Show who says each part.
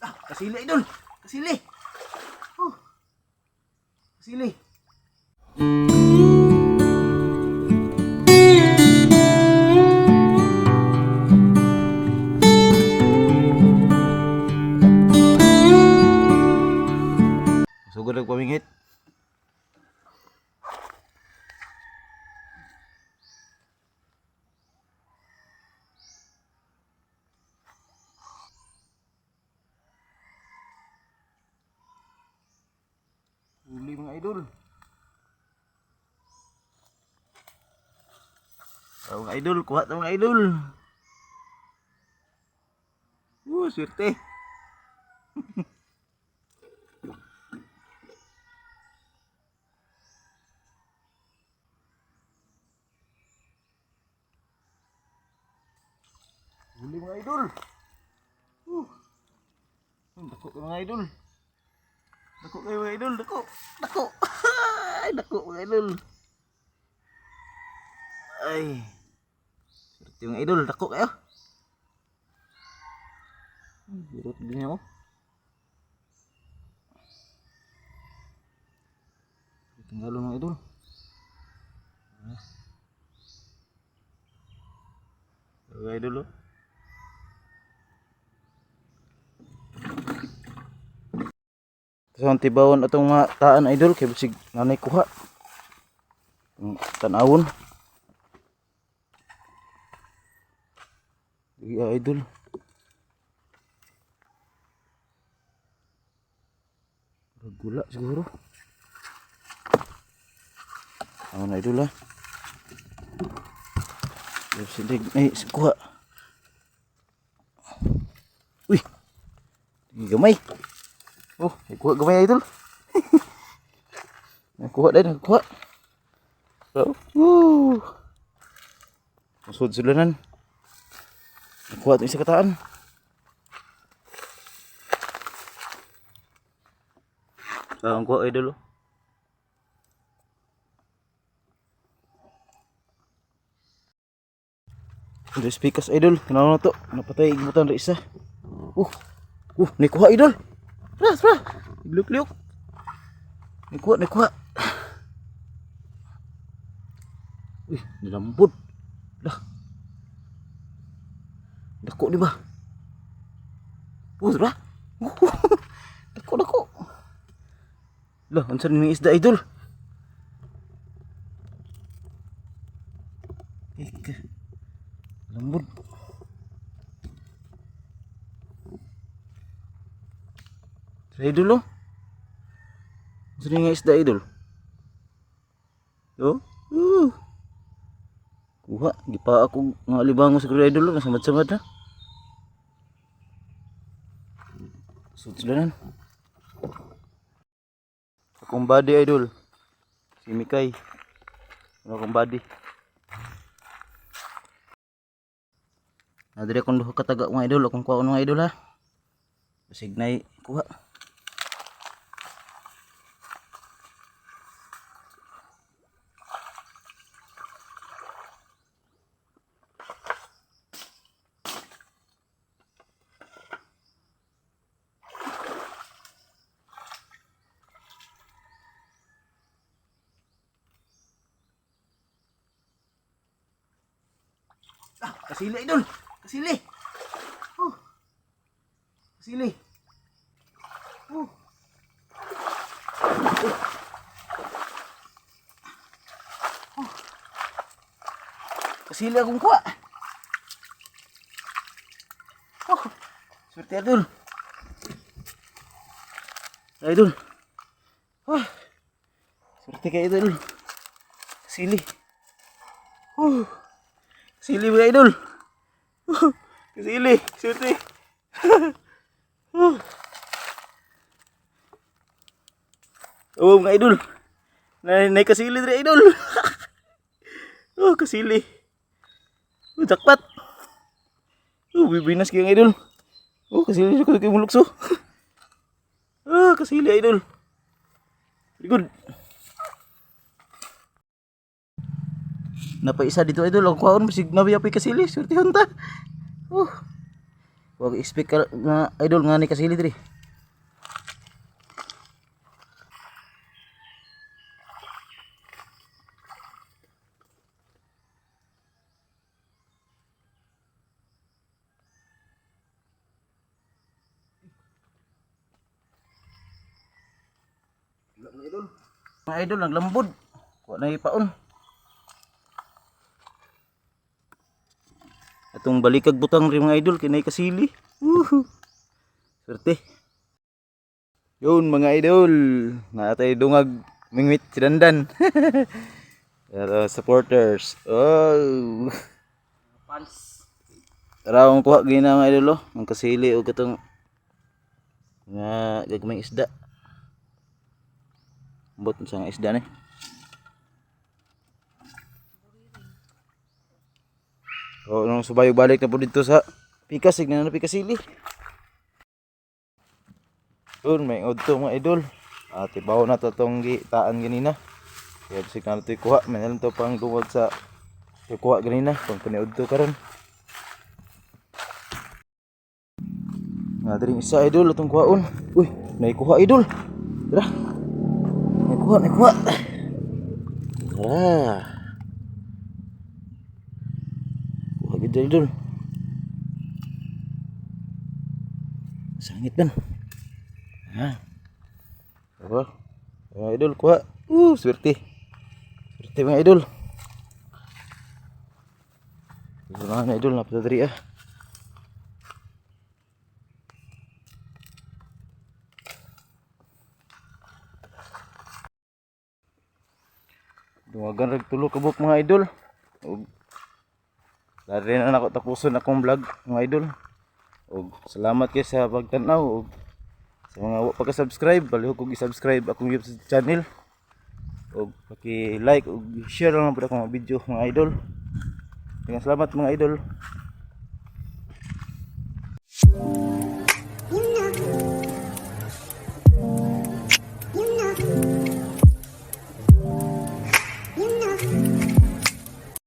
Speaker 1: Ah, kasili, idol. Kasili. Oh. Kasili. Sugod og pamingit. Huli, mga idol. Oh, mga idol, kuha ta, mga idol. Swerte. Huli, mga idol. Dako ka, mga idol. Dako kayo, mga idol, dako. Dako. Ay, dako, mga idol. Ay. Swerte, mga idol, dako kayo. Birot din ako. Tinggalon, mga idol. Mga idol, oh. So, ang tibawon atong mga taan, idol, kay bisig nanay kuha. Ang Tanawon. Sige, idol. Gula siguro. Ako na, idol, ha. Sige, ay, kuha. Uy. Gamay. Oh, nakuha gamay, idol. Nakuha din, nakuha. So, woo. Usod sulanan. Nakuha itong isa kataan. Ah, ang kuha, idol, oh. Dos pikas, idol. Tanaw na to. Napatay igmutan ra isa. Nikuha, idol. Tara, tara. Liuk-liuk. Nikuha, nikuha. Uy, nilambot. Lah. Dako di ba? Oh, tara. Dako, dako. Lah, unsa ni isda, idol? Ika. Lambot. Sa idol, oh. Unsa ni nga isda, idol? Oh. Kuha, gipa ako nga libango sa idol, oh. Nasamad-samad na. Sudlanan. Akong body, idol. Si Mikay. Ano akong body? Nadiri akong duha ka taga, mga idol, akong kuhaon, mga idol, ha. Basig nay kuha. Ah, kasili, idol. Kasili. Oh. Kasili. Oh. Oh. Oh. Kasili akong kuha. Oh. Swerte, idol. Idol. Oh. Swerte ka, idol. Kasili. Oh. Kasili, mga idol. Kasili. Swerte. Oh. Oh, mga idol. Nay kasili dre, idol. Oh, kasili. Oh, jackpot. Oh, bibinas kayo, idol. Oh, kasili ko kay mulukso. Ah, kasili, idol. Very good. Napaisa dito, idol. Ang kuhaon, basig nabiya pa kasili. Swerte ta. Oh. Wag expect ka nga idol nga ni kasili diri. Mga idol. Mga idol naglambod. Wa na ipaon. Atong balikag butang rin mga idol kinay kasili. Woohoo. Swerte. Yun mga idol, naatay dungag mingwit si Dandan. Pero supporters. Oh.
Speaker 2: Pants.
Speaker 1: Tara akong kuha gina mga idol oh. Ang kasili o katong nga gagmayng isda. Ambot sa nga isda ni. Oh, nung subayo balik na po dito sa pikas, signa na pikasili. Yun, may udto mga idol. At ibaw na to tong gitaan ganina. Kaya bisig na ito kuha. May nalang to pang dungog sa kuha ganina. Pang paniudto karon. Nga diri isa idol atong kuhaon. Uy, naikuha idol. Tara. Naikuha, naikuha. Tara. Kuha gid idol. Sangit man. Ha. Diba? Mga idol, kuha. Swerte. Swerte mga idol. Ito na mga idol, napatadri ah. Dumagan rag tulo kabuk mga idol. Ug dari na nako tapuson akong vlog mga idol. Ug salamat kay sa pagtan-aw ug sa mga wa pa ka-subscribe, palihog kog i-subscribe akong YouTube channel. Ug paki-like ug share lang pud akong mga video mga idol. Daghang salamat mga idol.